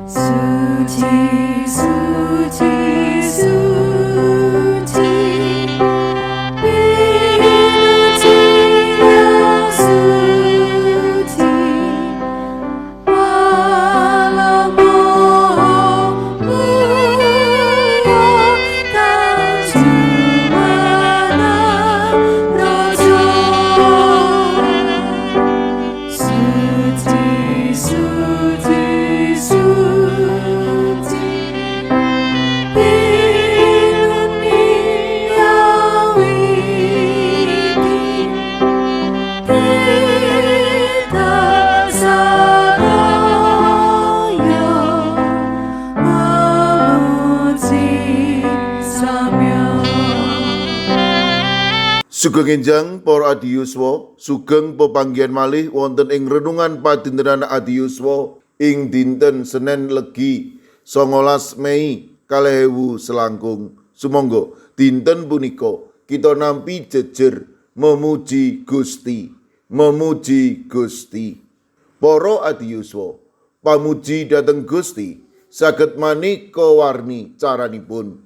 Suci, suci, suci, Pinuji suci, Allah Maha Mulya, kang jumeneng raja. Suci, suci, suci, Pinuni awiti, kita sadaya memuji samya. Sugeng enjang para adiyuswa, sugeng pepanggihan malih wonten ing renungan padintenan adiyuswa ing dinten Senin Legi 19 Mei 2000 selangkung. Sumangga dinten punika kita nampi jejer memuji Gusti, memuji Gusti. Para adiyuswa, pamuji dhateng Gusti saged maneka warni caranipun.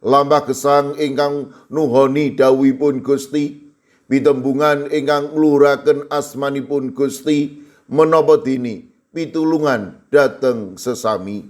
Lampah gesang ingkang nuhoni dawuhipun Gusti, pitembungan ingkang ngluhuraken asmanipun Gusti, menapa dene pitulungan dhateng sesami.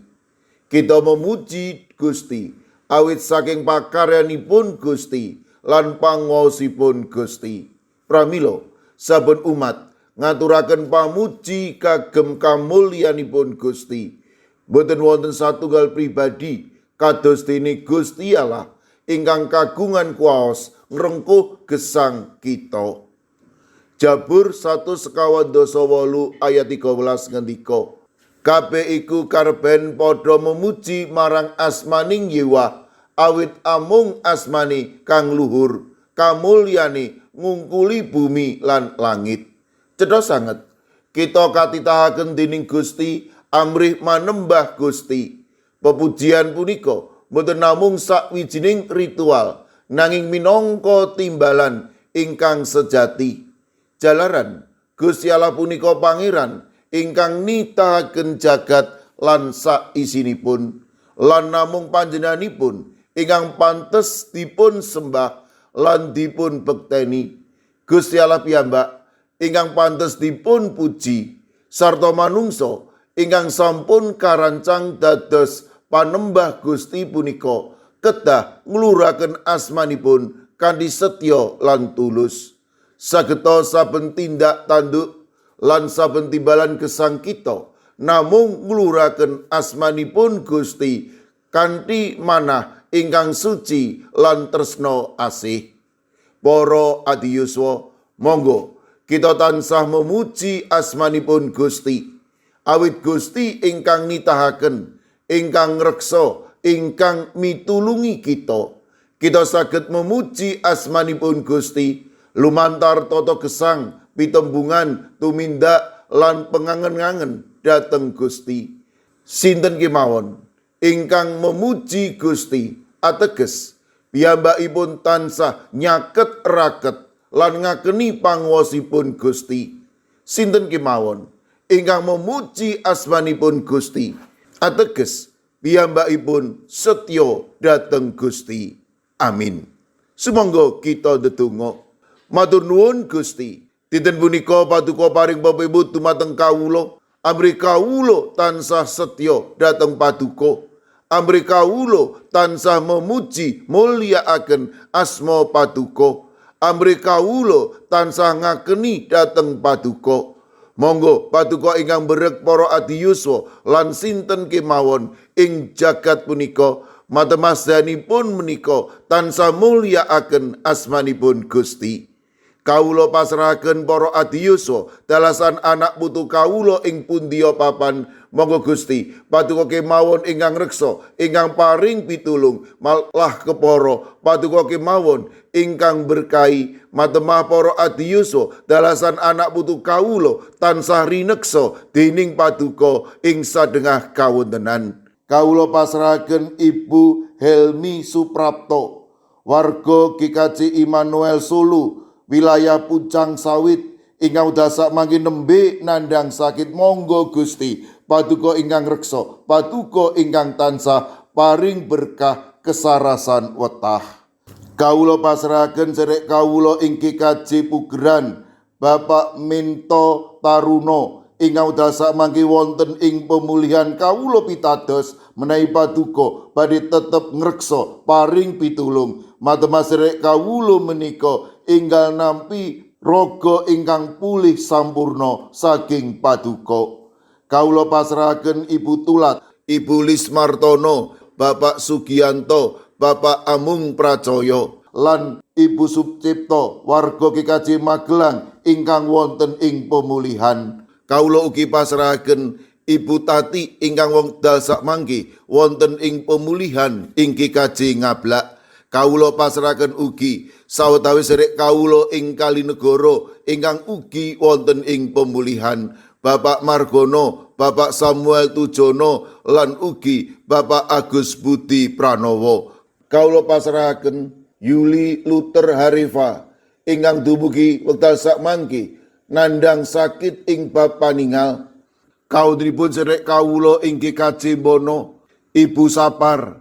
Kita memuji Gusti awit saking pakaryanipun Gusti lan panguwaosipun Gusti. Pramila saben umat ngaturaken pamuji kagem kamulyanipun Gusti. Boten wonten satunggal pribadi kados dene Gusti Allah ingkang kagungan kuwaos ngrengkuh gesang kita. Jabur 148 ayat 13 ngendika, "Kabeh iku karben padha memuji marang asmaning Yehuwa, awit amung asmane kang luhur, kamulyane ngungkuli bumi lan langit." Cetha sanget kita katitahaken dening Gusti amrih manembah Gusti. Pepujian punika boten namung sawijining ritual, nanging minangka timbalan ingkang sejati. Jalaran Gusti Allah punika Pangeran ingkang nitahaken jagat lan sak isinipun, lan namung panjenenganipun ingkang pantes dipun sembah lan dipun bekteni. Gusti Allah piyambak ingkang pantes dipun puji sarta manungsa ingkang sampun karancang dados panembah Gusti punika kedah ngluhuraken asmanipun kanthi setya lan tulus. Sageta saben tindak tanduk lan saben timbalan gesang kita namung ngluhuraken asmanipun Gusti kanthi manah ingkang suci lan tresna asih. Para adiyuswa, monggo kita tansah memuji asmanipun Gusti. Awit Gusti ingkang nitahaken, ingkang ngreksa, ingkang mitulungi kita. Kita saged memuji asmanipun Gusti lumantar tata gesang, pitembungan, tumindak lan pengangen-angen dhateng Gusti. Sinten kemawon ingkang memuji Gusti ateges piyambakipun tansah nyaket raket lan ngakeni panguwasipun Gusti. Sinten kemawon ingkang memuji asmanipun Gusti ateges piyambakipun setya dhateng Gusti. Amin. Sumangga kita ndedonga. Matur nuwun, Gusti. Dinten punika paduka paring pepebut dumateng kawula. Amrih kawula tansah setya dhateng paduka. Amrih kawula tansah memuji mulyakaken asma paduka. Amrih kawula tansah ngakeni dhateng paduka. Monggo paduka ingkang berek para adiyuswa lan sinten kemawon ing jagat punika matemah pun menika tansah mulyakaken asmanipun Gusti. Kawula pasrahaken para adiyuswa dalasan anak putu kawula ing pundiya papan. Monggo Gusti paduka kemawon ingkang reksa, ingkang paring pitulung, malah kepara paduka kemawon ingkang berkahi matemah para adiyuswa dalasan anak putu kawula tansah rineksa dening paduka ing sadengah kawontenan. Kawula pasrahaken Ibu Helmi Suprapto, warga GKJ Immanuel Solo, wilayah Pucang Sawit, ingkang dasak mangke nembe nandang sakit. Monggo Gusti paduka paring pitulung. Paduka ingkang reksa, paduka ingkang tansah paring berkah kesarasan wetah. Kawula pasrahaken sedherek kawula ing GKJ Pugeran, Bapak Minto Taruno ingkang wekdal sakmangke wonten ing pemulihan. Kawula pitados menawi paduka badhe tetep ngreksa paring pitulung. Matema sedherek kawula menika enggal nampi raga ingkang pulih sampurna saking paduka. Kawula pasrahaken Ibu Tulat, Ibu Lismartono, Bapak Sugianto, Bapak Amung Pracoyo, lan Ibu Sucipto, warga GKJ Magelang ingkang wonten ing pemulihan. Kawula ugi pasrahaken Ibu Tati ingkang wekdal sakmangke wonten ing pemulihan ing GKJ Ngablak. Kawula pasrahaken ugi sawetawis sedherek kawula ing Kalinegoro ingkang ugi wonten ing pemulihan. Bapak Margono, Bapak Samuel Tujono, lan ugi Bapak Agus Budi Pranowo. Kawula pasrahaken Yuli Luther Harifa ingkang dumugi wekdal sakmangke nandhang sakit ing bab paningal. Kawontenipun sedherek kawula ing GKJ Bono, Ibu Sapar,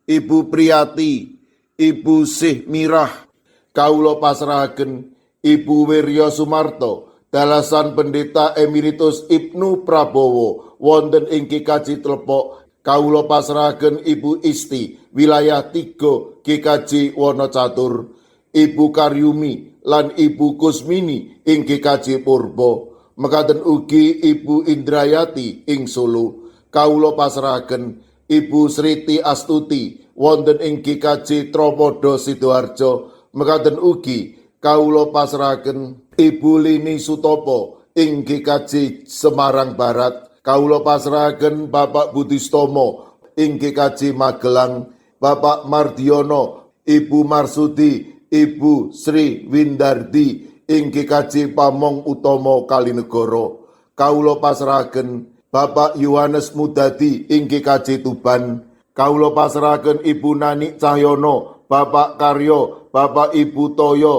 Ibu Priyati, Ibu Sih Mirah. Kawula pasrahaken Ibu Wirya Sumarto, dalasan Pendeta Emeritus Ibnu Prabowo wonten ing GKJ Tlepok. Kawula pasrahaken Ibu Isti, wilayah 3 GKJ Wonocatur, Ibu Karyumi lan Ibu Kusmini ing GKJ Purbo. Mekaten ugi Ibu Indrayati ing Solo. Kawula pasrahaken Ibu Sriti Astuti wonten ing GKJ Tropodo Sidoarjo. Mekaten ugi kawula pasrahaken Ibu Lini Sutopo ing GKJ Semarang Barat. Kawula pasrahaken Bapak Budistomo ing GKJ Magelang, Bapak Mardiono, Ibu Marsudi, Ibu Sri Windardi ing GKJ Pamong Utomo Kalinegoro. Kawula pasrahaken Bapak Yohanes Mudadi ing GKJ Tuban. Kawula pasrahaken Ibu Nani Cahyono, Bapak Karyo, Bapak Ibu Toyo,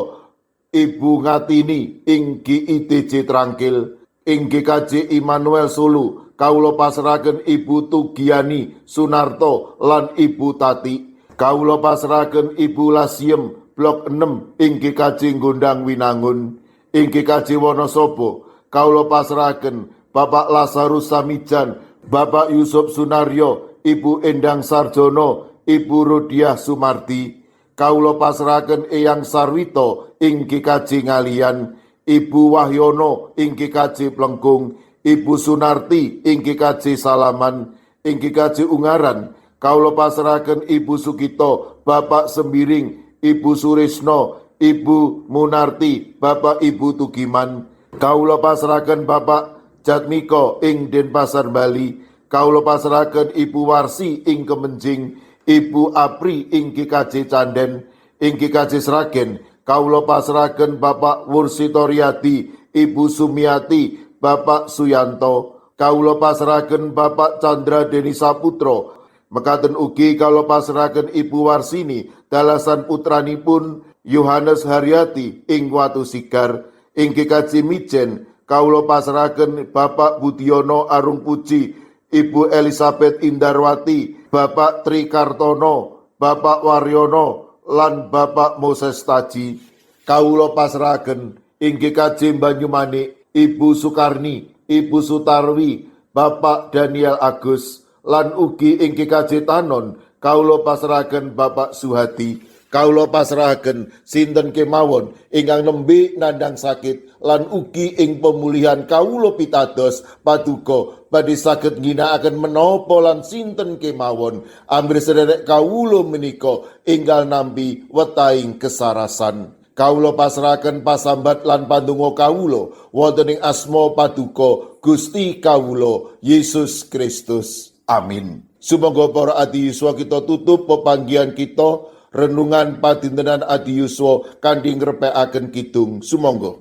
Ibu Ngatini ing GIDJ Trangkil, ing GKJ Immanuel Solo. Kawula pasrahaken Ibu Tugiani Sunarto lan Ibu Tati. Kawula pasrahaken Ibu Lasiem Blok 6 ing GKJ Gondang Winangun, ing GKJ Wonosobo. Kawula pasrahaken Bapak Lazarus Samijan, Bapak Yusuf Sunaryo, Ibu Endang Sarjono, Ibu Rudiah Sumardi. Kawula pasrahaken Eyang Sarwito ing GKJ Ngalian, Ibu Wahyono ing GKJ Plengkung, Ibu Sunarti ing GKJ Salaman, ing GKJ Ungaran. Kawula pasrahaken Ibu Sugito, Bapak Sembiring, Ibu Surisno, Ibu Munarti, Bapak Ibu Tugiman. Kawula pasrahaken Bapak Jatmiko ing Denpasar Bali. Kawula pasrahaken Ibu Warsi ing Kemenjing, Ibu Apri ing GKJ Canden, ing GKJ Sragen. Kawula pasrahaken Bapak Wursitoriadi, Ibu Sumiati, Bapak Suyanto. Kawula pasrahaken Bapak Chandra Deni Saputro. Mekaten ugi kawula pasrahaken Ibu Warsini, dalasan putranipun Yohanes Haryati ing Watu Sigar, ing GKJ Mijen. Kawula pasrahaken Bapak Budiono Arung Puji, Ibu Elizabeth Indarwati, Bapak Tri Kartono, Bapak Waryono, lan Bapak Moses Taji. Kawula pasrahaken ing GKJ Banyumanik, Ibu Sukarni, Ibu Sutarwi, Bapak Daniel Agus, lan ugi ing GKJ Tanon kawula pasrahaken Bapak Suhadi. Kawula pasrahaken sinten kemawon ingkang nembe nandhang sakit lan ugi ing pemulihan. Kawula pitados paduka badhe saged ngginakaken menapa lan sinten kemawon amrih sedherek kawula menika enggal nampi wetahing kesarasan. Kawula pasrahaken pasambat lan pandonga kawula wonten ing asma paduka Gusti kawula Yesus Kristus. Amin. Sumangga para adi yuswa, kita tutup pepanggihan kita renungan padintenan adi yuswa kanthi ngrepekaken kidung. Sumangga.